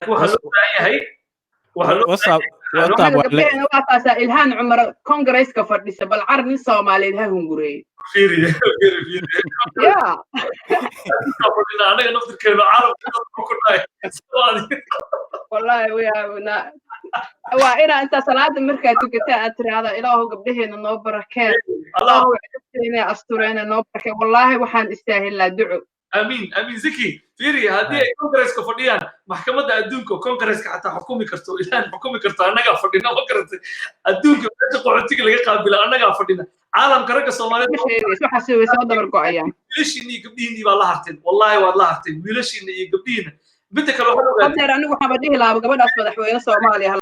Waxaa loo baahan yahay, waxaa loo WhatsApp, WhatsApp. Annaga gabdhaheena waa taasaa. Ilhaan Cumar Congresska fadhisa, bal car nin Soomaaliyeed ha hungureeyey. Fiiri, fiiri, fiiri. Ya. Fadhina anaga naftirkeenu carabka ku dhahay. Wallahi wayaabna waa inaa intaa salaada markaa tukataa aad tiraahda, "Ilaahu gabdhaheena noo barakeen, Ilaahu cibteena astureena noo barakeen." Wallaahi waxaan istaahilnaa duco. Amiin, amiin. Ziki, fiiri, haddii ay Congresska fadhiyaan, maxkamadda adduunka, Congresska xataa xukumi karto, Ilaan xukumi karto, annagaa fadhina. Ma garatay? Adduunka meesha qaxootiga laga qaabila annagaa fadhina. Caalamka ragga Soomaaliyeed Ma sheegayso, waxaas way soo dabar go'ayaan. Wiilashiina iyo gabdhihiinii baa la harteen. Wallahi waad la harteen wiilashiina iyo gabdhihiina. Midda kale waxaad ogaateen Hadeer anigu waxaaba dhihi lahaa gabadhaas madaxweyne Soomaaliya ha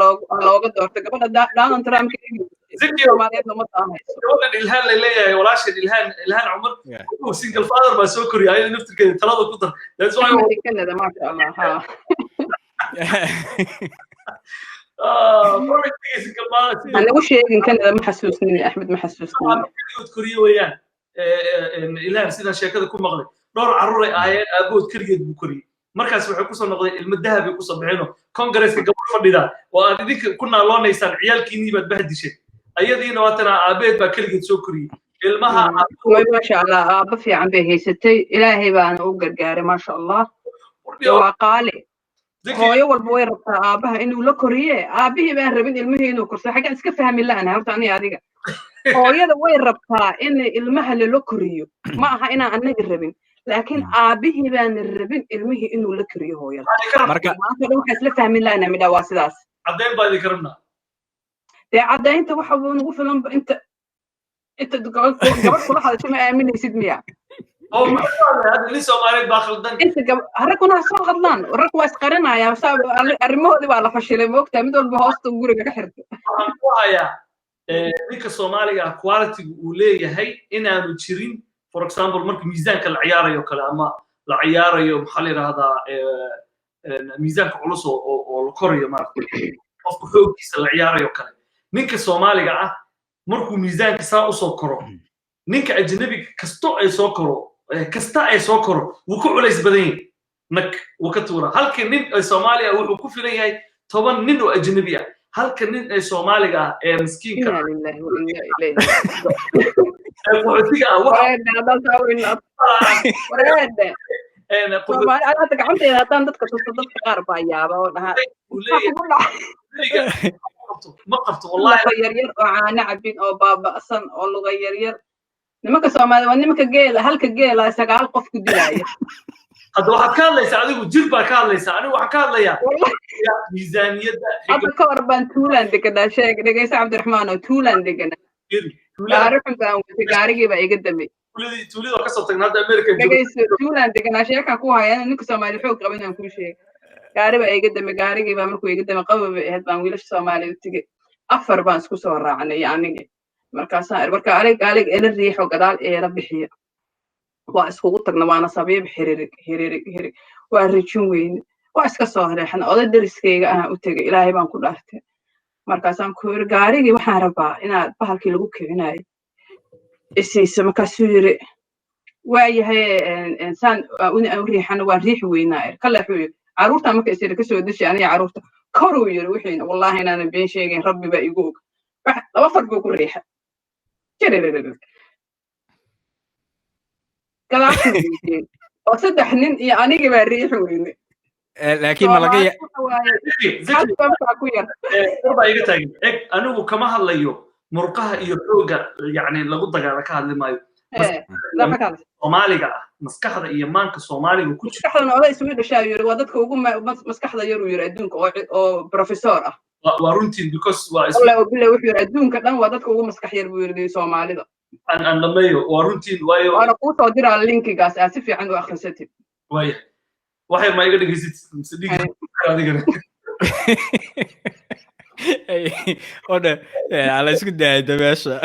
looga doorto gabadha Donald Trump. Zaki. Soomaaliyeed uma taahayso. Gabadhan Ilhaan la leeyahay, walaashan Ilhaan, Ilhaan Cumar, single father baa soo koriyay. Ayada naftirkeeda talada ku dar. That's why. Axmed Canada, maasha Allah, ha. Ah, single father. Ha nagu sheegin Canada, ma xasuusnin Axmed, ma xasuusnin. Keligood koriye weeyaan Ilhaan. Sidaan sheekada ku maqlay, dhowr carruur ay ahaayeen, aabahood keligeed buu koriyey. Markaas waxay kusoo noqdeen ilmo dahabay kusoo baxeenoo Congresska gabadh fadhida oo aad idinka ku naaloonaysaan. Ciyaalkiinnii baad bahdisheen, ayadiina waatana aabaheed baa keligeed soo koriyey ilmaha. Way, maasha Allah, aabba fiican bay haysatay, Ilaahay baana u gargaaray, maasha Allah. Waa qaali, hooyo walba way rabtaa aabbaha inuu la koriye. Aabbihii baan rabin ilmihii inuu korso. Xaggaan iska fahmi la'anahay horta aniga adiga? Hooyada way rabtaa in ilmaha lala koriyo, ma aha inaan annaga rabin, laakiin aabbihii baana rabin ilmihii inuu la koriyo hooyada. Marka maanta dhan waxaa isla fahmi la'anahay midhaa waa sidaas. Caddayn baa idinka rabnaa. Dee caddaynta waxa buu nagu filan inta gabadh kula hadasho. Ma aaminaysid miya? Oo hadda nin Soomaaliyeed baa khaldan. Inta ragguna ha soo hadlaan. Rag waa isqarinaya, arrimahoodii baa la fashilay, moogtaa? Mid walba hoosta guriga ka xirta. Waxaan ku hayaa ninka Soomaaliga ah quality-gu uu leeyahay inaanu jirin. For example, marka miisaanka la ciyaarayo kale ama la ciyaarayo, maxaa la yidhahdaa, miisaanka culus oo la korayo, maaragtay, qofka xooggiisa la ciyaarayo kale, ninka Soomaaliga ah markuu miisaanka saa usoo koro, ninka ajnabiga kasto ay soo koro, kasta ay soo koro, wuu ka culays badan yahay, nag wuu ka tuuraa. Halka nin ee Soomaaliya wuxuu ku filan yahay 10 nin oo ajnabi ah. Halka nin ee Soomaaliga ah ee miskiinka Inna lillahi wa inna ilayhi ee qaxootiga ah waxa Wareedhe, haddaan saa wareedhe. Soomaali hadda gacanteeda haddaan dadka tusto, dadka qaar baa yaaba oo dhaha, uu "Maxaa leeyahay kugu dhacay?" Ma qabto wallahi. Luga yaryar oo caano cabin oo baaba'san oo luga yaryar. Nimanka Soomaalida waa nimanka geela, halka geela sagaal qof ku dilaya. Hadda waxaad ka hadlaysaa adigu jir baa ka hadlaysaa, anigu waxaan ka hadlayaa Wallahi, miisaaniyadda. Hadda ka hor baan tuulaan deganaa. Sheeg, dhegeysa Cabdiraxmaan, oo tuulaan deganaa. Gaari xun baan watay, gaarigii baa iga damay. Tuulida waa kasoo tagna, hadda America joogo. Dhegeyso, tuulaan deganaa, sheekaan ku haya ninka Soomaali xoog qaba inaan kuu sheego. Gaari baa iga damay. Gaarigii baa markuu iga damay, qabow bay ahayd, baan wiilasha Soomaaliya u tegey. Afar baan isku soo raacnay iyo anigii. Markaasaan iri, marka anig alig ila riixo, gadaal eela bixiya. Waa iskugu tagna, waana sabiib, xiririg xiririg hirig, waa rijin weyne, waa iska soo reexna. Oday deriskayga ahaan u tegay, Ilaahay baan ku dhaartay. Markaasaan ku yiri, "Gaarigii waxaan rabaa inaad bahalkii lagu kicinayo isiiso." Markaasuu yiri, "Waayahay." Saan u riixano, waan riixi weynaa iri. Kale wuxuu yiri, "Carruurta marka is yiri kasoo deshi aniga carruurta koruu." Yiri wixiina, wallahi inaanan been sheegayn, Rabbi baa igu og. Laba far buu ku riixa. Jiriririri. Gadaashuu weydiiyey oo saddex nin iyo anigii baa riixi weyne. Laakiin ma laga Soomaali waxa waaye, Zaki, hal baa ku yar. War baa iga taagan. Eg, anigu kama hadlayo murqaha iyo xoogga, yacni lagu dagaala ka hadli maayo. Lama kala. Soomaaliga ah maskaxda iyo maanka Soomaaliga ku jira. Maskaxdana oday isugu dhashaa yiri, waa dadka ugu maskaxda yar uu yiri adduunka, oo professor ah. Waa runtiin, because waa is Wallahi oo billahi, wuxuu yiri adduunka dhan waa dadka ugu maskax yar buu yiri Soomaalida. Aan dhameeyo, waa runtiin, waayo Waana kuu soo diraa linkigaas aad si fiican u akhrisatid. Waaya, waxay ma iga dhegeysatid mise dhigi adigana? Odhe ala isku daayay dabeesha.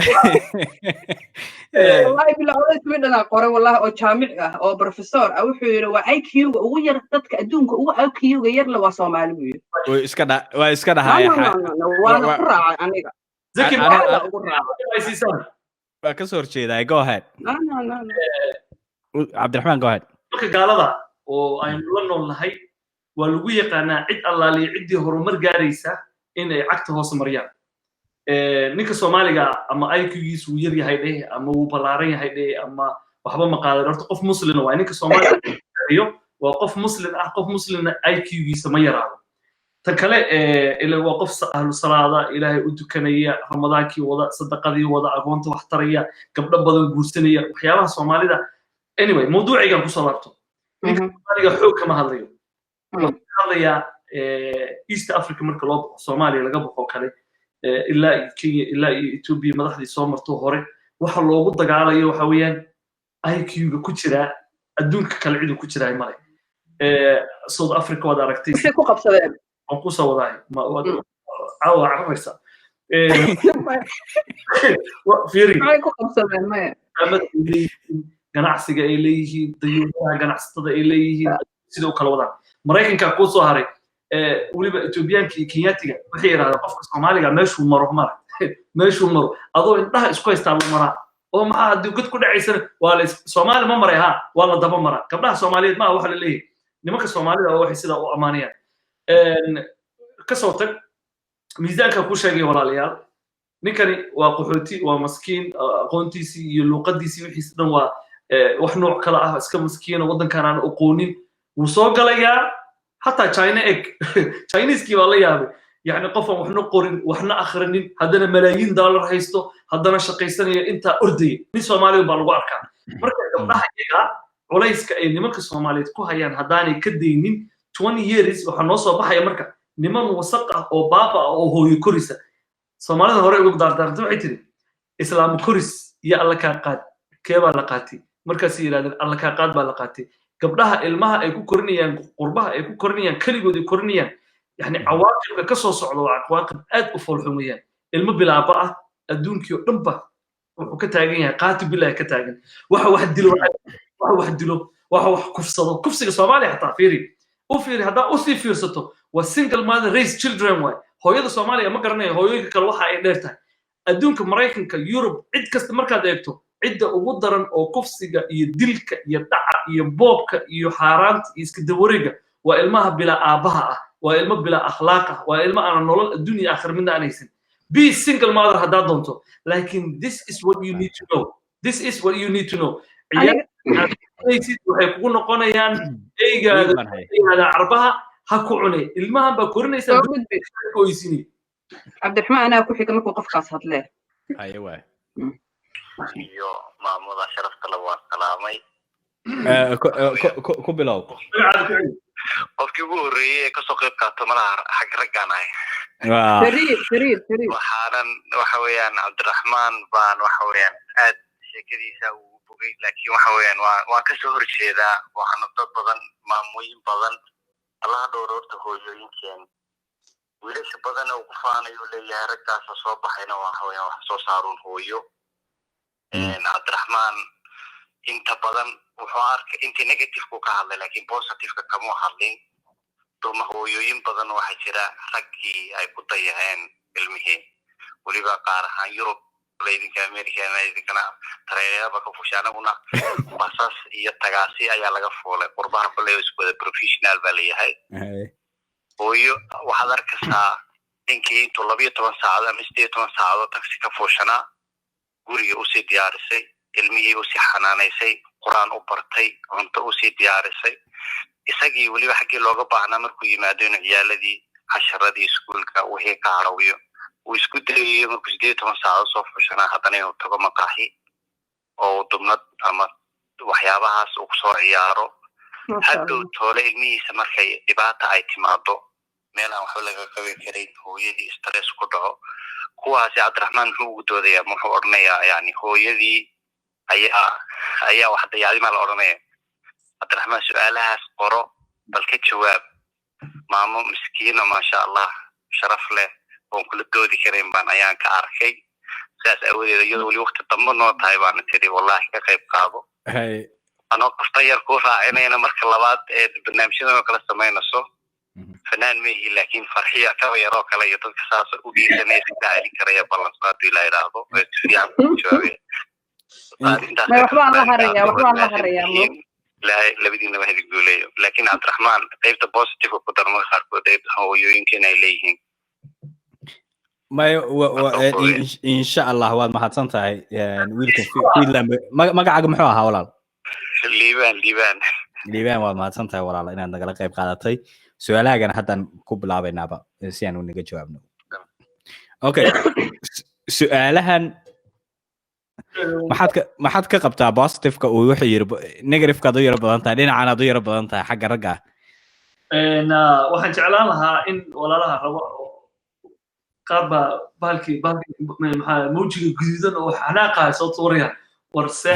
Wallahi billahi, oday Sweden aa qoray, wallahi, oo jaamic ah oo professor ah. Wuxuu yiri waa IQ-ga ugu yar dadka adduunka, ugu IQ-ga yar la waa Soomaali buu yiri. Way iska dha waa iska No, dhahaya. no, no, no, no, waana ku raacay aniga. Zaki, Waana ugu raacay. ay siisaan. Waa ka soo horjeedaa, go ahead. No, no, no, no. Cabdiraxmaan, go ahead. Marka gaalada oo aynu la nool nahay Waa lagu yaqaanaa cid allaaliya ciddii horumar gaaraysa in ay cagta hoose mariyaan. Ninka Soomaaliga ama IQ-giisu wuu yar yahay dheh, ama wuu ballaaran yahay dheh, ama waxba ma qaadan. Horta qof muslina waa ninka Soomaaliga, waa qof muslim ah. Qof muslimna IQ-giisa ma yaraado. Tan kale, ila waa qof ahlu salaada, Ilaahay u tukanaya, Ramadaankii wada, sadaqadii wada, agoonta wax taraya, gabdho badan guursanaya, waxyaabaha Soomaalida. Anyway, mawduucaygan kusoo laabto. Ninka Soomaaliga xoog kama hadlayo. Wuxuu ka hadlayaa East Africa marka loo baxo, Soomaaliya laga baxo kale, ilaa iyo Kenya, ilaa iyo Ethiopia, madaxdii soo marto hore, waxa loogu dagaalayo waxa weeyaan IQ-ga ku jiraa adduunka kale ciduu ku jiraa male. South Africa waad aragtay. Maxay ku qabsadeen? Waan kusoo wadahay, caawa cararaysa. Fiiri. Maxay ku qabsadeen? Maya. Dukaamada ay leeyihiin, ganacsiga ay leeyihiin, dayuuradaha ganacsatada ay leeyihiin, sida u kala wadaan. Maraykanka kuu soo haray, weliba Etoobiyaanka iyo Kenyaatiga waxay yidhahdaan qofka Soomaaliga meeshuu maro mara, meeshuu maro adoo indhaha isku haystaa lu maraa. Oo maxaa haddii god ku dhacaysana waa la Soomaali ma maray, ha, waa la daba maraa. Gabdhaha Soomaaliyeed maaha waxa la leeyahay, nimanka Soomaalida oo waxay sidaa u ammaanayaan. Kasoo tag miisaanka ku sheegay. Walaalayaal, ninkani waa qaxooti, waa maskiin. Aqoontiisii iyo luuqadiisii, wixiisi dhan waa wax nooc kale ah, iska maskiina, waddankan aan aqoonin wuu soo galayaa. Xataa China eg, Chineeskii baa la yaabay. Yani qof aan waxna qorin, waxna akhrinin, haddana malaayiin dollar haysto, haddana shaqaysanaya, intaa ordaya, nin Soomaaliya baa lagu arkaa. Marka gabdhaha iyaga culayska ay nimanka Soomaaliyeed ku hayaan haddaanay ka daynin, 20 years waxaa noo soo baxaya marka niman wasaq ah oo baaba ah oo hooyo korisa. Soomaalida hore ugu daardaaranta waxay tiri, "Islaamu koris iyo Alla kaa qaad, kee baa la qaatay?" Markaasay yidhahdeen, "Alla kaa qaad baa la qaatay." Gabdhaha ilmaha ay ku korinayaan qurbaha, ay ku korinayaan keligood, ay korinayaan, yani cawaaqibka ka soo socda waa cawaaqib aad u foolxun weeyaan. Ilmo bilaaba ah, adduunkii oo dhan ba wuxuu ka taagan yahay qaati bilahi ka taagan. Waxa wax dilo, waxa wax dilo, waxa wax kufsado, kufsiga Soomaaliya xataa fiiri, u fiiri, haddaa usii fiirsato, waa single mother raise children waay hooyada Soomaaliya. Ma garanayo hooyooyinka kale waxa ay dheer tahay. Adduunka, Maraykanka, Yurub, cid kasta markaad eegto, cidda ugu daran oo kufsiga iyo dilka iyo dhaca iyo boobka iyo xaaraanta iyo iska dawareega waa ilmaha bilaa aabbaha ah, waa ilmo bilaa akhlaaq ah, waa ilmo aanan nolol adduun iyo aakhir midna aan haysan. Be single mother haddaad doonto, laakiin this is what you need to know, this is what you need to know. Ciyaalsid waxay kugu noqonayaan eygaada, eygaada carbaha ha ku cune. Ilmahan baa korinaysaa oysinay. Cabdiraxmaan, anaa ku xiga markuu qofkaas hadlee. Haye waay. Iyo maamada sharafta la waan salaamay. Ku bilow. Qofkii ugu horreeyey ee kasoo qayb qaato malaha xag raggaan ahay. Fariid, Fariid, Fariid. Waxaanan waxa weeyaan Cabdiraxmaan baan waxa weeyaan aad sheekadiisa ugu bogay, laakiin waxa weeyaan waan kasoo horjeedaa. Waxaana dad badan, maamooyin badan, Allaha dhowr horta hooyooyinkeen. Wiilasha badan uu ku faanayo leeyahay raggaasa soo baxayna waxa weeyaan wax soo saaruun hooyo. Cabdiraxmaan inta badan wuxuu arkay intii negative-ku ka hadlay, laakiin positive-ka kama hadlin. Duma hooyooyin badan waxaa jira raggii ay ku dayaceen ilmihii, weliba qaar ahaan Yurub, laydinka America, idinkana tareeyaba ka fushay, anaguna basas iyo tagaasi ayaa laga fuulay qurbaha. Koley isku wada professional baa leeyahay. Hooyo waxaad arkaysaa ninkii intuu 12 saacadood ama 18 saacadood taxi ka fuushanaa, guriga usii diyaarisay, ilmihii usii xanaanaysay, Qur-aan u bartay, cunto usii diyaarisay, isagii weliba xaggii looga baahnaa markuu yimaado inuu ciyaaladii casharadii iskuulka wixii ka caawiyo uu isku dayayo, markuu 18 saacadood soo fuushanaa, haddana inuu tago maqaaxi oo dubnad ama waxyaabahaas uu kusoo ciyaaro. Hadhow toole ilmihiisa markay dhibaata ay timaado, meel aan waxba laga qaban karin, hooyadii stress ku dhaco. Kuwaasi Cabdiraxmaan muxuu ugu doodayaa? Muxuu odhanayaa? Yani hooyadii ayaa wax dayacday maa la odhanaya? Cabdiraxmaan, su-aalahaas qoro, bal ka jawaab. Maamo miskiina, maasha Allah, sharaf leh oon kula doodi karayn baan ayaan ka arkay. Sidaas aawadeed, iyadoo weli wakti dambe noo tahay, baana tiri, wallahi ka qayb qaado. Anoo kafta yar kuu raacinayna, marka labaad ee barnaamijyadan oo kale samaynayso, fanaan mehi, laakiin Farxiya Kaba yaroo kale iyo dadka saas u dhiisanaysa kaa celin karaya ballanso haddii la idhaahdo si fiican ku jawaabaya. Waxbaan la harayaa, waxbaan la harayaa. Ilaahay labadiinaba hadig guuleeyo. Laakiin Cabdiraxmaan, qaybta positive ku dar marka qaarkood ay hooyooyinkeena ay leeyihiin. May, insha Allah, waad mahadsan tahay wiilka Finland. Magacaaga muxuu ahaa, walaal? Liibaan, Liibaan. Liibaan, waad mahadsan tahay, walaal, inaad nagala qayb qaadatay. Su-aalahaagana haddaan ku bilaabaynaaba si aan naga jawaabno. Okay, su-aalahan maxaad ka qabtaa positiveka uu wuxuu yiri? Negativekaad u yaro badan tahay, dhinacan aad u yaro badan tahay xagga ragga. Waxaan jeclaan lahaa in walaalaha rabo qaar baa bahalkii maxaa mawjiga guduudan oo xanaaqaya soo tuuraya. War see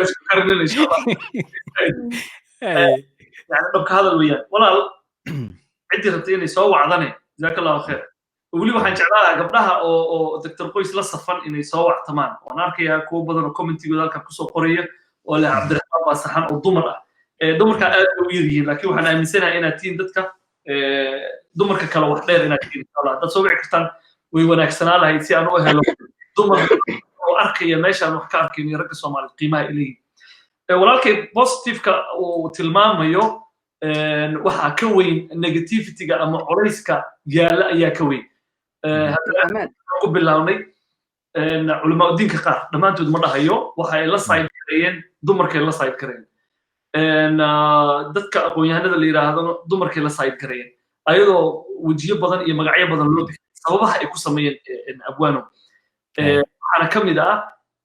isku karinina, insha Allah. Yani dhabka hadal weeyaan, walaal. Ciddii rabtay inay soo wacdane, jazaaka Allahu khair. Weli waxaan jeclaan lahaa gabdhaha oo Doctor Qoys la safan inay soo wactamaan. Waan arkayaa kuwo badan oo commentigooda halkan kusoo qoraya oo leh Cabdiraxmaan baa saxan, oo dumar ah. Dumarka aad bay u yar yihiin, laakiin waxaan aaminsanahay inaad tihiin dadka dumarka kale wax dheer inaad tihiin. Insha Allah, haddaad soo wici kartaan way wanaagsanaa lahayd, si aan u helo dumar oo arkaya meeshaan wax ka arkayn iyo ragga Soomaaliyeed qiimaha ay leeyihiin. Walaalkay positiveka uu tilmaamayo waxaa ka weyn negativityga ama culayska yaalla ayaa ka weyn. Haddana ku bilawnay culamaa udiinka qaar, dhammaantood ma dhahayo, waxa ay la side gareeyeen dumarkay la side gareeyeen, dadka aqoon-yahanada la yidhaahdana dumarkay la side gareeyeen, ayadoo wejiyo badan iyo magacyo badan loo bixiyay sababaha ay ku sameeyeen abwaano. Waxaana ka mid ah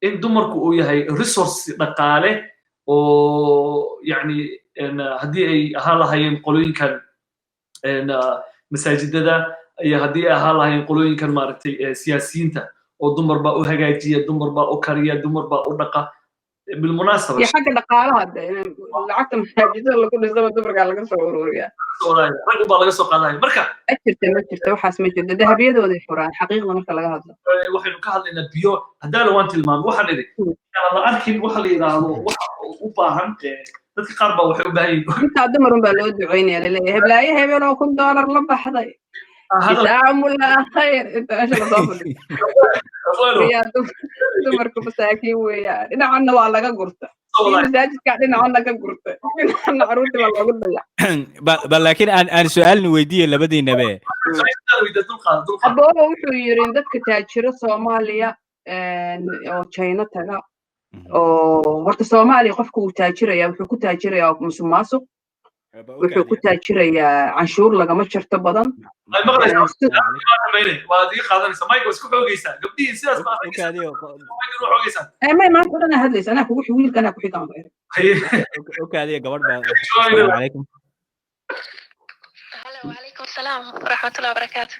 in dumarku uu yahay resource dhaqaale oo yani haddii ay ahaan lahaayeen qolooyinkan masaajidada iyo haddii ay ahaan lahaayeen qolooyinkan maaragtay siyaasiyiinta, oo dumar baa u hagaajiya, dumar baa u kariya, dumar baa u dhaqa bilmunaasaba. Iyo xagga dhaqaalaha de, lacagta masaajidada lagu dhisaba dumarkaa laga soo ururiyaa. Rag baa laga soo qaadaya marka. Ma jirta, ma jirta, waxaas ma jirta. Dahabiyadooday furaan, xaqiiqda marka laga hadlo. Waxaynu ka hadlaynaa biyo haddaala waan tilmaamay. Waxaan idhi la arkin waxa la yidhaahdo waxa u baahan. Dadka qaar baa waxay u baahan yihiin Intaa dumarun baa loo duceynaya, laleeyahay heblaayo hebel oo $1000 la baxday, jazaahumullah khayr, inta meesha lasoo fadhiyo. Dumarku masaakiin weeyaan. Dhinacanna waa laga gurta, masaajidka dhinacana ka gurta, dhinacana caruurtii baa loogu dayac. Ba laakiin aan su-aalna weydiiye labadiinabe. Abooba wuxuu yiri dadka taajiro Soomaaliya oo China taga oo horta Soomaaliya qofka uu taajiraya wuxuu ku taajirayaa musuq maasuq, wuxuu ku taajirayaa canshuur lagama jarto badan. Waad iga qaadanaysaa mike, waa isku xoogaysaa gabdhihii sidaas. May, maanta dhan hadlaysa anaa kugu wiilka anaa ku xigaan. Okaadiyo, gabadh baa. Asalaamu calaykum. وعليكم السلام ورحمة الله وبركاته.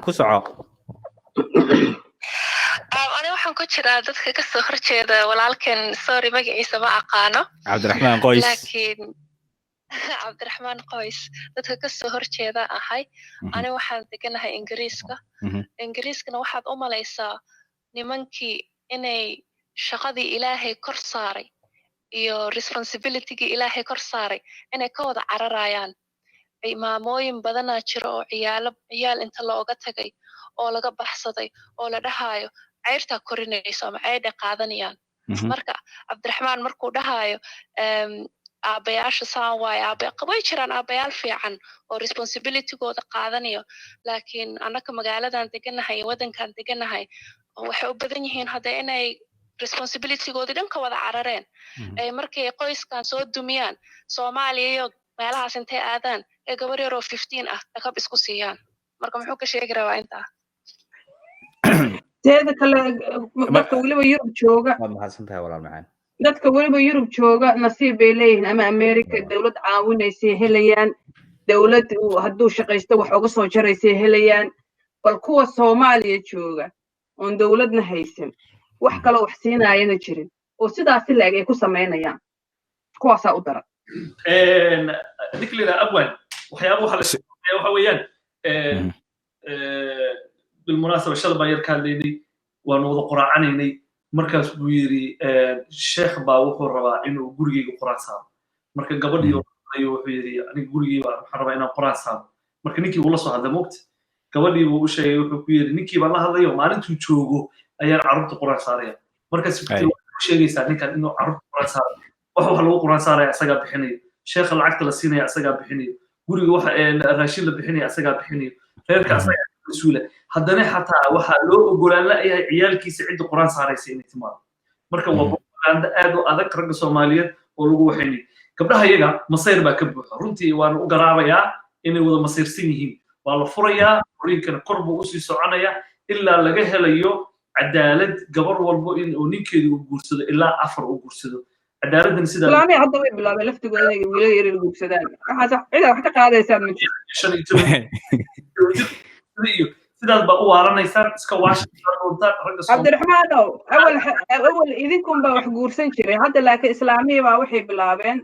Ku soco. Ani waxaan ku jiraa dadka kasoo horjeeda walaalkan, sorry, magaciisa ma aqaano. Cabdiraxmaan Qoys. Laakiin Cabdiraxmaan Qoys dadka kasoo horjeeda ahay. Ani waxaan deganahay Ingiriiska. Ingiriiskana waxaad u malaysaa nimankii inay shaqadii Ilaahay kor saaray iyo responsibilitygii Ilaahay kor saaray inay ka wada cararayaan. Maamooyin badanaa jiro oo ciyaalo ciyaal inta looga tagay oo laga baxsaday oo la dhahaayo cayrtaa korinayso ama caydha qaadanayaan. Marka Cabdiraxmaan markuu dhahaayo aabayaasha saan waaye, aaba way jiraan aabayaal fiican oo responsibilitygooda qaadanayo, laakiin annaka magaaladan deganahay iyo waddankan deganahay waxay u badan yihiin hadda inay responsibilitygoodii dhan ka wada carareen, ay markay qoyskan soo dumiyaan Soomaaliya iyo meelahaas intay aadaan ee gabar yaroo 15 ah dhakab isku siiyaan. Marka muxuu ka sheegi rabaa intaa? Teeda kale, dadka weliba Yurub jooga Waad mahadsan tahay, walaal macaan. Dadka weliba Yurub jooga nasiib bay leeyihiin, ama America, dowlad caawinaysay helayaan, dowlad hadduu shaqaysto wax uga soo jaraysay helayaan. Bal kuwa Soomaaliya jooga oon dowladna haysan, wax kaloo wax siinaayana jirin, oo sidaasi la-eg ay ku samaynayaan, kuwaasaa u daran. Ninka la yidhaha abwan, waxyaaba waxa la waxa weeyaan, bilmunaasaba shalay baan yar ka hadlaynay, waanu wada quraacanaynay. Markaas buu yidhi sheekh baa wuxuu rabaa inuu gurigeyga quraan saaro. Marka gabadhii ayuu wuxuu yidhi aniga gurigey baa waxaan rabaa inaan quraan saaro. Marka ninkii wuu la soo hadlay mogta, gabadhii buu u sheegay, wuxuu ku yidhi ninkii baan la hadlayo, maalintuu joogo ayaan carruurta quraan saaraya. Markaas Sheegaysaa ninkan inuu carruurta Quraan saarayo, wax lagu Quraan saaraya asagaa bixinayo, sheekha lacagta la siinaya asagaa bixinayo, guriga waxa raashin la bixinaya asagaa bixinayo, reerka asagaa mas-uula. Haddana xataa waxaa loo ogolaan la'yahay ciyaalkiisa cidda Quraan saaraysa inay timaado. Marka waa propaganda aad u adag ragga Soomaaliyeed oo lagu waxaynayo. Gabdhaha iyaga masayr baa ka buuxa runtii, waana u garaabayaa inay wada masayrsan yihiin. Waa la furayaa, furiinkana kor buu usii soconayaa ilaa laga helayo cadaalad, gabar walbo in uu ninkeedu uu guursado ilaa afar uu guursado. Cadaaladdan sidaa Islaamii hadda way bilaabeen laftigooda inay wiilal yaryar guursadaan. Waxaas cidaa wax ka qaadaysaan ma jirto. 15 iyo iyo sidaas baa u waaranaysaan, iska waashaan doontaan ragga. Cabdiraxmaanow, awal awal idinkun baa wax guursan jiray, hadda laakiin islaamihii baa waxay bilaabeen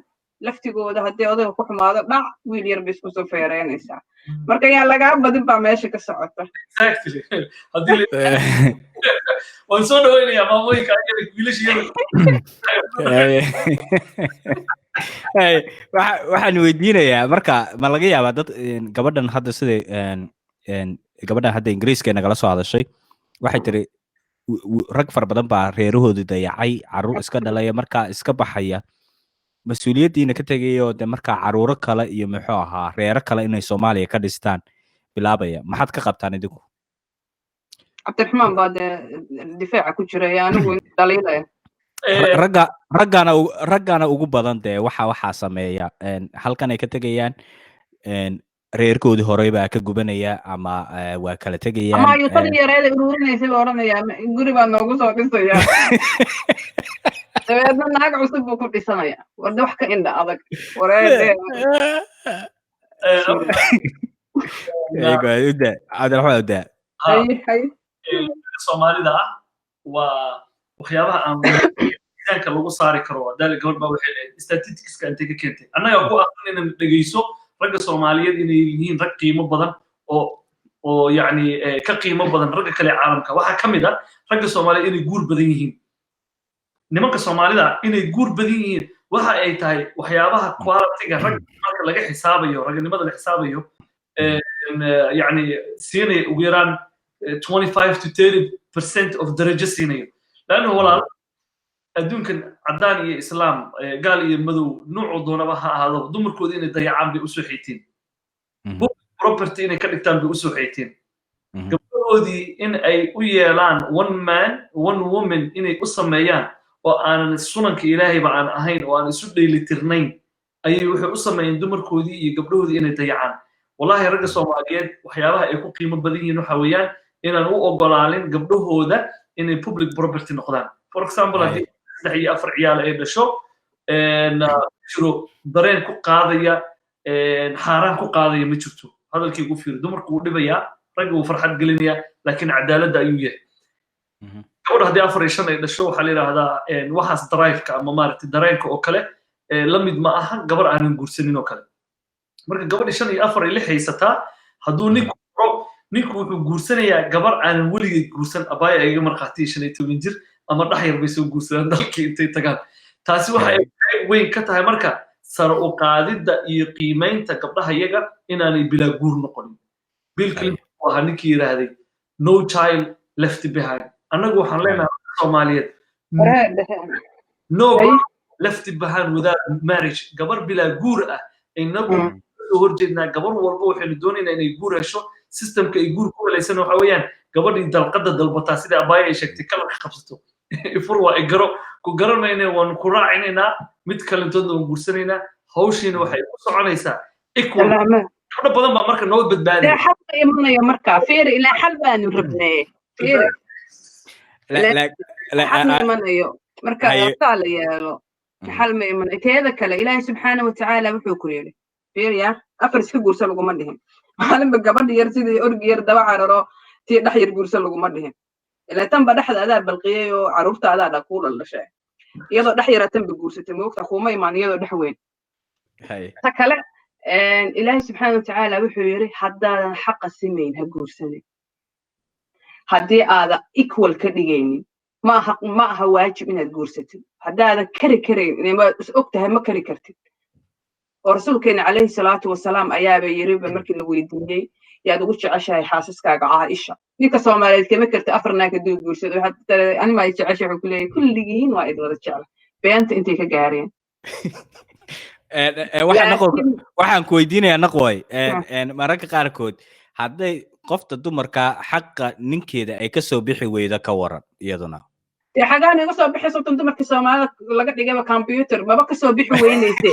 laftigooda, haddii odayga ku xumaado, dhac, wiil yar bay isku soo feereynaysaa. Marka yaa lagaa badin baa meesha ka socota. Exactly. Haddii waan soo dhaweynayaa maamooyinka ayaga wiilasha yar. Waxaan weydiinayaa marka, ma laga yaabaa dad gabadhan hadda siday gabadhan hadda Ingiriiska nagala soo hadashay waxay tiri rag fara badan baa reerahoodii dayacay, carruur iska dhalaya, markaa iska baxaya, mas-uuliyaddiina ka tegayoo de markaa carruuro kale iyo muxuu ahaa reero kale inay Soomaaliya ka dhistaan bilaabaya. Maxaad ka qabtaan idinku? Cabdiraxmaan baa dee difaaca ku jiray, anigu dhaliilaya. Ragga raggana ugu badan dee waxa waxaa sameeya halkan ay ka tegayaan, reerkoodii horey baa ka gubanaya ama waa kala tegayaan. Ama ayuutadii yareeda ururinaysa baa odhanayaa, guri baa noogu soo dhisayaa, dabeedna naag cusub buu ku dhisanaya. Warde wax ka indha adag wareede. Cabdiraxmaan, udaa. Soomaalida ah waa waxyaabaha aan miisaanka lagu saari karo. Daali gabadh baa waxay lahayd statisticska intay ka keentay, annaga ku aqrinayna dhegeyso, ragga Soomaaliyeed inay yihiin rag qiimo badan oo yacni ka qiimo badan ragga kale caalamka. Waxaa ka mid ah ragga Soomaaliyeed inay guur badan yihiin, nimanka Soomaalida inay guur badan yihiin. Waxa ay tahay waxyaabaha quality-ga ragga marka laga xisaabayo, raganimada la xisaabayo, yacni siinaya ugu yaraan 25 to 30% of darajo siinayo. Laanna walaal, adduunkan caddaan iyo islaam, gaal iyo madow, nuucu doonaba ha ahaado, dumarkooda inay dayacaan bay usoo xeytiin, property inay ka dhigtaan bay usoo xeytiin, gabdhahoodii in ay u yeelaan one man, one woman inay u sameeyaan oo aanan sunanka Ilaahayba aan ahayn oo aan isu dheelitirnayn ayay waxay u sameeyeen dumarkoodii iyo gabdhahoodii inay dayacaan. Wallahi ragga Soomaaliyeed waxyaabaha ay ku qiimo badan yihiin waxa weeyaan inaan u ogolaalin gabdhahooda inay public property noqdaan. For example, haddii saddex iyo afar ciyaal ay dhasho, jiro dareen ku qaadaya, xaaraan ku qaadaya ma jirto. Hadalkii ugu fiiri, dumarku wuu dhibayaa, ragga wuu farxad gelinayaa, laakiin cadaaladda ayuu yahay. Gabadha haddii afar iyo shan ay dhasho, waxaa la yidhaahdaa waxaas drive-ka ama maaragtay dareenka oo kale la mid ma aha gabar aanan guursanin oo kale. Marka gabadhi shan iyo afar iyo lix haysataa, hadduu ninku furo, ninku wuxuu guursanayaa gabar aanan weligeed guursan. Abaaya iga markhaatiya, 15 jir ama dhax yar bay soo guursadaan dalkii intay tagaan. Taasi waxa ay qayb weyn ka tahay marka sare u qaadidda iyo qiimaynta gabdhaha iyaga inaanay bilaa guur noqonin. Bill Clinton uu ahaa ninkii yidhaahday "No child left behind". Annagu waxaan leenahay Soomaaliyeed "No left behind without marriage", gabar bilaa guur ah inagu soo horjeednaa. Gabar walba waxaynu doonaynaa inay guur hesho. Systemka ay guur ku helaysana waxa weeyaan gabadhii dalqadda dalbataa, sida abaaya ay sheegtay, kalarka qabsato, ifur waa igaro, ku garanayna, waanu ku raacinaynaa, mid kalintoodna waan guursanaynaa. Hawshiina waxay ku soconaysaa equal. Gabdho badan baa marka noo badbaadaya. Xal ma imanayo marka, fiiri, ilaa xal baanu rabnee, fiiri, xal ma imanayo marka saa la yeelo, xal ma imanayo. Teeda kale, Ilaahay subxaana watacaala wuxuu ku yidhi, fiiriya, afar iska guursa laguma dhihin. Maalinba gabadha yar sidii orgi yar daba cararo, tii dhex yar guursa laguma dhihin. Ilaa tanba dhexda adaa balqiyey oo carruurta adaa dha kuu dhaldhashay, iyadoo dhex yaraa tanba guursatay, moogta, kuuma imaan iyadoo dhex weyn. Ta kale, Ilaahay subxaana watacaala wuxuu yidhi, haddaadan xaqa simayn ha guursanin, haddii aada equal ka dhigaynin maaha, ma aha waajib inaad guursatid haddaadan kari karayn, waad is og tahay ma kari kartid. Oo rasuulkeena calayhi salaatu wasalaam ayaaba yiriba markii la weydiiyey Yaad ugu jeceshahay xaasaskaaga? Caaisha. Ninka Soomaaliyeed kama karta afar naag hadduu guursado. Waxaad tiraahdaa, "Anima ay jeceshahay?" Wuxuu ku leeyahay, "Kulligiin waa idin wada jecla." Beenta intay ka gaareen. Waxaan waxaan ku weydiinayaa, Naqwoy, mararka qaarkood hadday qofta dumarka xaqa ninkeeda ay kasoo bixi weydo, ka waran iyaduna? Dee xagaan iga soo bixi sabtan dumarkii Soomaalida laga dhigayba computer maba kasoo bixi weynayse.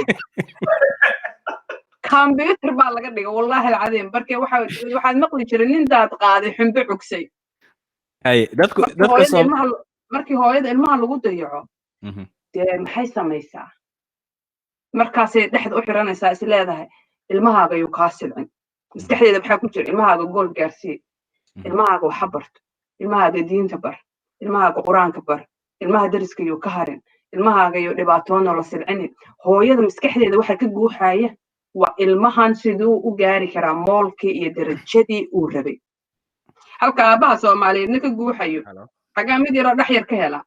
Computer baa laga dhigay, wallaahi alcadiim. Marka waxaad maqli jiray, "Nin daad qaaday xumbo cugsay." Hay, dadku dadka markii hooyada ilmaha lagu dayaco, dee maxay samaysaa? Markaasay dhexda u xiranaysaa, is leedahay ilmahaaga yuu kaa silcin. Maskaxdeeda maxaa ku jira? Ilmahaaga gool gaarsii, ilmahaaga waxa barto, ilmahaaga diinta bar, ilmahaaga Qur-aanka bar, ilmaha dariska yuu ka harin, ilmahaaga yuu dhibaatoonoo la silcinin. Hooyada maskaxdeeda waxa ka guuxaya waa ilmahan siduu u gaari karaa moolkii iyo darajadii uu rabay, halka aabbaha Soomaaliyeedna ka guuxayo xagaa mid yaroo dhex yar ka hela.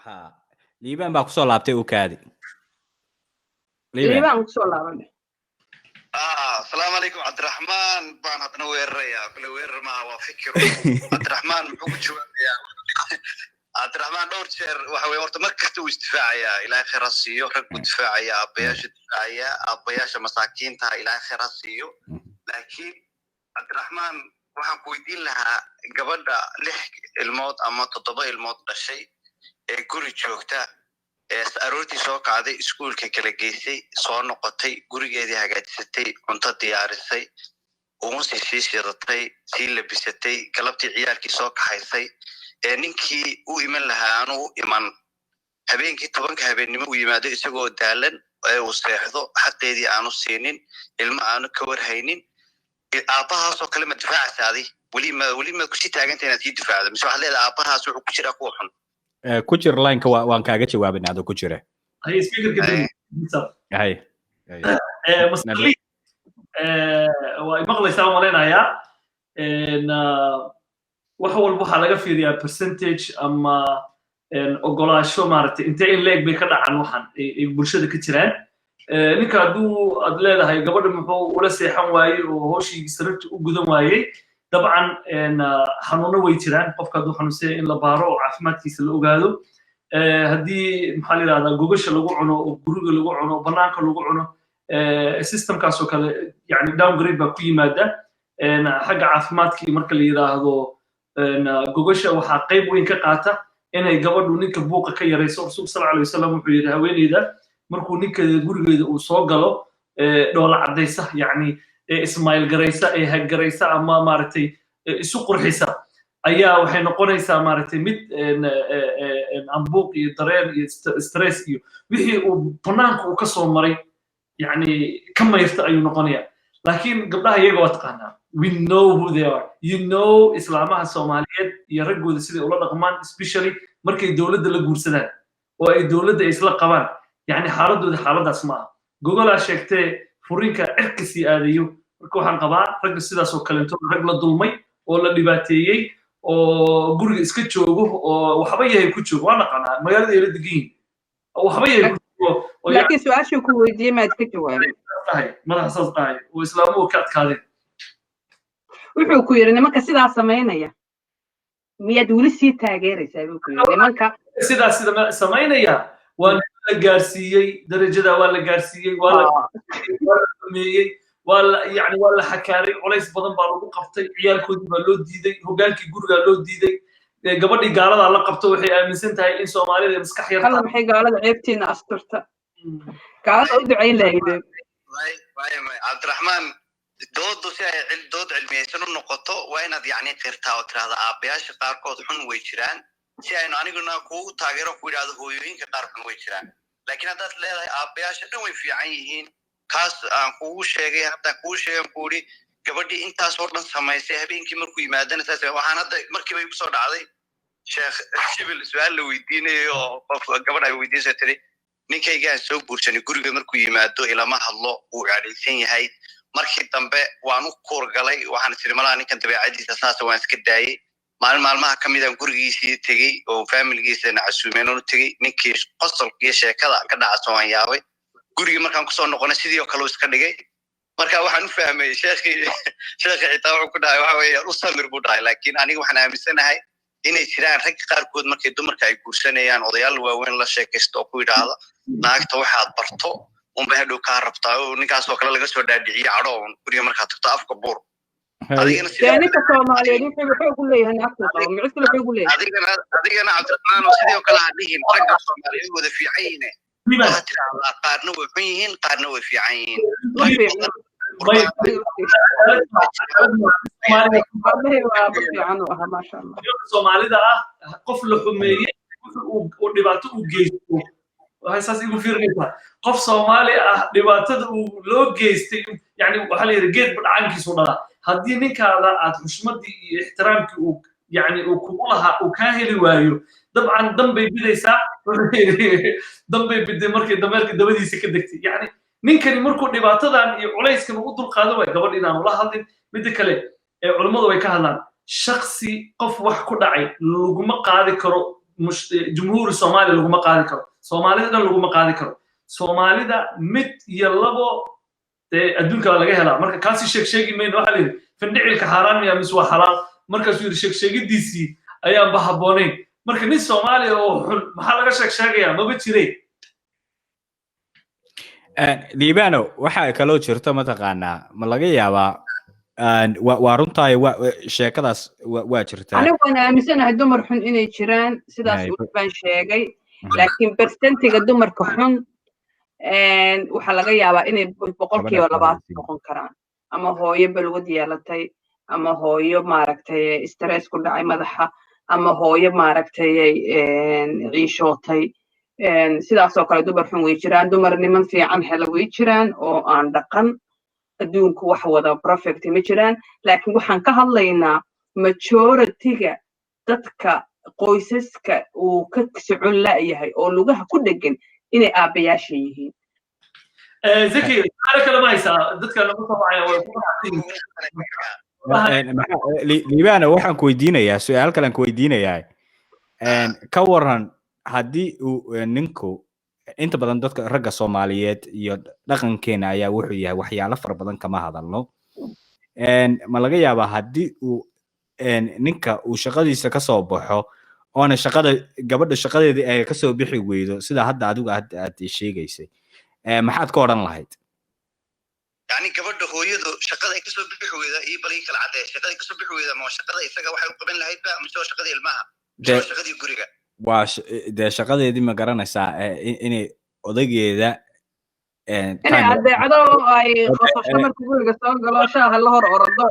Ha, Liibaan baa kusoo laabtay, u kaadi. Liibaan kusoo laabanay. Asalaamu calaykum. Cabdiraxmaan baan haddana weerarayaa. Kule weerar maaha, waa fikir. Cabdiraxmaan muxuu ku jawaabayaa? Cabdiraxmaan dhowr jeer waxa weye, horta mar kasta uu isdifaacayaa. Ilaahay khayr ha siiyo. Rag buu difaacaya, aabbayaasha difaacaya, aabbayaasha masaakiinta Ilaahay khayr ha siiyo. Laakiin Cabdiraxmaan, waxaan ku weydiin lahaa, gabadha lix ilmood ama toddoba ilmood dhashay ee guri joogta, ee aroortii soo kacday, iskuulka kala geysay, soo noqotay, gurigeedii hagaajisatay, cunto diyaarisay, uunsi sii shidatay, sii labisatay, galabtii ciyaalkii soo kaxaysay, ee ninkii u iman lahaa aanu u iman, habeenkii 10-ka habeennimo uu yimaado isagoo daalan ee uu seexdo, xaqeedii aanu siinin, ilmo aanu ka warhaynin, aabbahaasoo kale ma difaacaysa adi? Weli ma weli ma kusii taaganta inaad sii difaacdo, mise waxaad leedahay aabbahaas wuxuu ku jiraa kuwa xun? Ku jir lineka, waan kaaga jawaabin adoo ku jira. Hay, speakerka. Hay. Masali waa maqlaysaa malaynayaa. Wax walba waxaa laga fiiriyaa percentage ama ogolaasho, maaragtay, intee in leeg bay ka dhacan waxan ay bulshada ka jiraan. Ninka hadduu aad leedahay gabadha muxuu ula seexan waayey oo hooshii sariirta u gudan waayey, dabcan xanuuno way jiraan. Qofka hadduu xanuunsanya in la baaro oo caafimaadkiisa la ogaado. Haddii, maxaa la yidhahdaa, gogasha lagu cuno oo guriga lagu cuno, banaanka lagu cuno, systemkaas oo kale yani downgrade baa ku yimaada xagga caafimaadkii. Marka la yidhaahdo gogasha waxaa qayb weyn ka qaata inay gabadhu ninka buuqa ka yarayso. Rasuulka sal alay wasalam wuxuu yidhi, haweeneyda markuu ninkeeda gurigeeda uu soo galo dhoola caddaysa, yacni ismail garaysa, ee haggaraysa ama, maaragtay, isu qurxisa, ayaa waxay noqonaysaa, maaragtay, mid ambuuq iyo dareen iyo stress iyo wixii uu banaanka uu ka soo maray yani ka mayrta ayuu noqonaya. Laakiin gabdhaha iyaga waa taqaanaa, we know who they are, islaamaha Soomaaliyeed iyo raggooda siday ula dhaqmaan, especially markay dowladda la guursadaan oo ay dowladda isla qabaan. Yani xaaladooda xaaladaas ma aha. Gogolaa sheegtee furinka cirka sii aadayo. Marka waxaan qabaa ragga sidaas oo kaleeto, rag la dulmay oo la dhibaateeyey oo guriga iska joogo oo waxba yahay ku joogo, waa naqaanaa, magaalada ay la degan yihin, waxba yahay ku joogo. Laakiin su-aashuu ku weydiiyey maad ka jawaabay? Tahay madaxa saas tahay oo islaamuhu ka adkaadeen. Wuxuu ku yidhi, nimanka sidaa samaynaya miyaad weli sii taageeraysaa, buu ku yidhi, nimanka. Sidaas sida samaynaya waa la gaarsiiyey darajada, waa la gaarsiiyey, waa la dhameeyey, waa la yani waa la xakaaray, culays badan baa lagu qabtay, ciyaalkoodii baa loo diiday, hogaankii gurigaa loo diiday, gabadhii gaaladaa la qabto waxay aaminsan tahay in Soomaalida maskax yar. Alla, maxay gaalada ceebtiina asturta? Gaalada u ducayn lahaydeen. Cabdiraxmaan, doodu si ay dood cilmiyeysan u noqoto waa inaad yacni qirtaa oo tirahda aabbayaasha qaarkood xun way jiraan, si aynu aniguna kugu taageero ku yidhahdo hooyooyinka qaar xun way jiraan. Laakiin haddaad leedahay aabbayaasha dhan way fiican yihiin, kaas aan kugu sheegay haddaan kugu sheegan ku idhi, gabadhii intaasoo dhan samaysay, habeenkii markuu yimaadana saas. Waxaan hadda markiiba igu soo dhacday Sheekh Shibil su-aal la weydiinayo oo qof gabadh ay weydiinayso, tiri, "Ninkaygaan soo guursanay, guriga markuu yimaado ilama hadlo, wuu cadhaysan yahay. Markii dambe waan u kuurgalay, waxaan tiri malaha ninkan dabeecadiisa saasa, waan iska daayey. Maalin maalmaha ka midaan gurigiisii tegey oo familigiisana casuumeen u tegey. Ninkii qosolka iyo sheekada ka dhacasa waan yaabay. Gurigii markaan kusoo noqonay sidii oo kale u iska dhigay." Marka waxaan u fahmay sheekhii xitaa wuxuu ku dhahay, waxa weeyaan, u samir buu dhahay. Laakiin aniga waxaan aaminsanahay inay jiraan rag qaarkood markay dumarka ay guursanayaan, odayaal waaweyn la sheekaysto oo ku yidhaahda, "Naagta waxaad barto unbay hadhow kaa rabtaa," oo ninkaas oo kale laga soo dhaadhiciye cadho un guriga markaad tagto afka buur. Adigana Dee ninka Soomaaliyeed wuxuu xoog u leeyahay naagtuu qabo, micid kale xoog u leeyahay. Adigana Cabdiraxmaan oo sidoo kale ha dhihin ragga Soomaaliyeed wada fiican yihiin. Waxaad tidhaahdaa qaarna way xun yihiin, qaarna way fiican yihiin. Ma fiicno. Aabahay waa aabo fiican u ahaa, maasha Allah. Soomaalida ah qof la xumeeyey wuxuu uu dhibaato u geysto, waxay saas igu fiirinaysaa. Qof Soomaali ah dhibaatada uu loo geystay, yani waxaa la yidhi geed dhacankiisu dhalaa. Haddii ninkaada aad xushmadii iyo ixtiraamkii uu yani uu kugu lahaa uu kaa heli waayo, dabcan dan bay bidaysaa. Wuxuu yidhi dan bay biday markay dameerka dabadiisa ka degtay. Yani ninkani markuu dhibaatadan iyo culayskan u dulqaadan waayo, gabadh inaanu la hadlin. Midda kale ee culummadu way ka hadlaan, shaksi qof wax ku dhacay laguma qaadi karo, jumhuuri Soomaaliya laguma qaadi karo, Soomaalida dhan laguma qaadi karo. Soomaalida mid iyo labo dee adduunka waa laga helaa. Marka kaasi sheeg sheegi mayno. Waxaa la yidhi, findhicilka xaaraan miya mise waa xalaal? Markaasuu yidhi, sheeg sheegidiisii ayaanba habboonayn. Marka nin Soomaaliya oo xun maxaa laga sheeg sheegayaa? Maba jiray. Liibano, waxaa kaloo jirto, mataqaanaa, ma laga yaabaa, waa runtaay, sheekadaas waa jirtaa. Anigu waan aaminsanahay dumar xun inay jiraan, sidaas baan sheegay, laakiin percentiga dumarka xun waxaa laga yaabaa inay 20% noqon karaan, ama hooyo balwad yeelatay, ama hooyo maaragtay stress ku dhacay madaxa, ama hooyo maaragtay ciishootay. Sidaasoo kale dumar xun way jiraan, dumar niman fiican hela way jiraan oo aan dhaqan. Adduunku wax wada perfect ma jiraan, laakiin waxaan ka hadlaynaa majority-ga dadka qoysaska uu ka socon la'yahay oo lugaha ku dhegan inay aabbayaasha yihiin. Zaki, su'aalo kale ma haysaa? Dadka lagu soo wacaya way ku qanacsan. Liibana, waxaan ku weydiinayaa su-aal kalean ku weydiinayaa. Ka waran haddii uu ninku, inta badan dadka ragga Soomaaliyeed iyo dhaqankeena ayaa wuxuu yahay waxyaalo fara badan kama hadalno, ma laga yaabaa haddii uu ninka uu shaqadiisa kasoo baxo oona shaqada gabadha shaqadeedii ay kasoo bixi weydo, sida hadda adigu aad sheegaysay, maxaad ka odhan lahayd? Yani gabadha hooyadu shaqada ay kasoo bixi weyda iyo bal ii kala cadee, shaqada ay kasoo bixi weyda ma shaqada isaga waxay u qaban lahayd ba, mise waa shaqadii ilmaha, mise waa shaqadii guriga? Waa dee shaqadeedii, ma garanaysaa, inay odaygeeda Inay adeecdo oo ay qososho marka guriga soo galo, shaaha la hor orodo,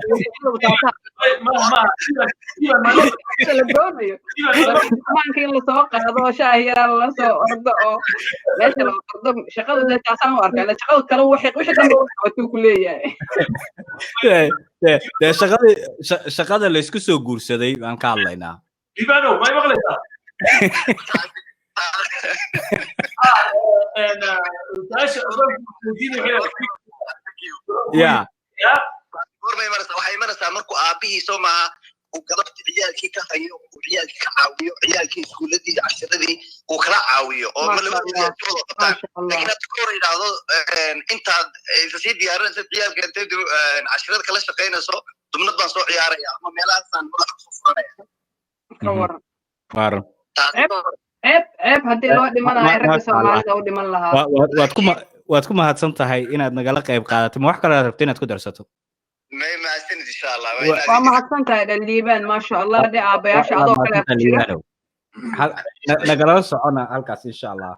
la doonayo maanka in lasoo qaado, shaah yaraa lala soo ordo oo meesha la ordo. Shaqada dee taasaan u arkaa, shaqada kale wixii dhanba qabatuu ku leeyahay. Dee shaqadii, shaqada laysku soo guursaday baan ka hadlaynaa. Libano, may maqlaysaa? Su-aasha Ya. Goormay imanaysaa? Waxay imanaysaa markuu aabihii soo maaha uu galabti ciyaalkii ka hayo, uu ciyaalkii ka caawiyo, ciyaalkii iskuuladii, cashiradii uu kala caawiyo oo ma labada ciyaalkooda qabtaan. Laakiin hadda ka hor yidhaahdo, intaad isa sii diyaarinaysa ciyaalka, intay cashirada kala shaqaynayso, dubnad baan soo ciyaaraya ama meelahaasaan madaxa kusoo furanaya. Ka waran? Waaran. Ceeb, ceeb, ceeb. Haddii loo dhimanayo, ragga Soomaalida u dhiman lahaa. Waad ku mahadsan tahay inaad nagala qayb qaadato. Ma wax kale aad rabto inaad ku darsato? May, mahadsanid, insha Allah. Waa mahadsan tahay Dhaliibaan, maasha Allah. Dhe aabayaasha adoo kale ku jira. Nagala socona halkaas, insha Allah.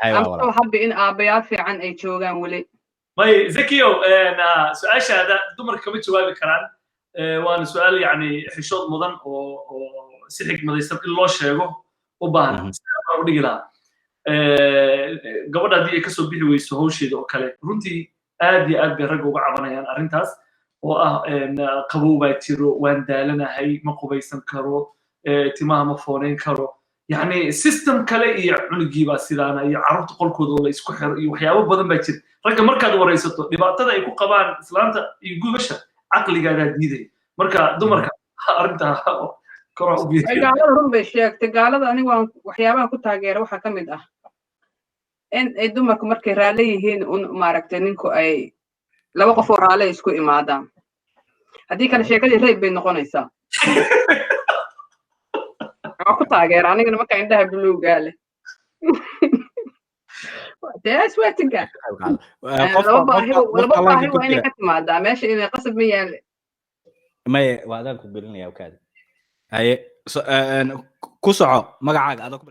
I'm so happy in aabayaal fiican ay joogaan weli. May, Zakiyo, su-aashaada dumarka kama jawaabi karaan, waana su-aal yani xishood mudan oo si xikmadaysan in loo sheego u baahan. Sidaa baan u dhigi lahaa. Gabadha haddii ay kasoo bixi weyso hawsheeda oo kale, runtii aad iyo aad bay ragga uga cabanayaan arrintaas oo ah qabow baa jiro, waan daalanahay, ma qubaysan karo, timaha ma foonayn karo, yani system kale iyo cunugii baa sidaana iyo carruurta qolkooda oo la isku xiro iyo waxyaabo badan baa jira. Ragga markaad waraysato dhibaatada ay ku qabaan islaanta iyo gubasha, caqligaadaa diidaya. Marka dumarka arrintaa kora u biiriyo. Gaalada run bay sheegtay. Gaalada anigu waan waxyaabaha ku taageera waxaa ka mid ah in ay dumarku markay raalli yihiin un maaragtay ninku ay Laba qof oo raale isku imaadaan. Haddii kale sheekadii rape bay noqonaysaa. Waa ku taageera anigana marka indhaha buluugaa leh. Dee sweatinga laba baahi waa inay ka timaadaa meesha, inay qasab ma yaale. Maye, waa adaan ku gelinaya. Okaadi. Haye, ku soco magacaaga adoo ku.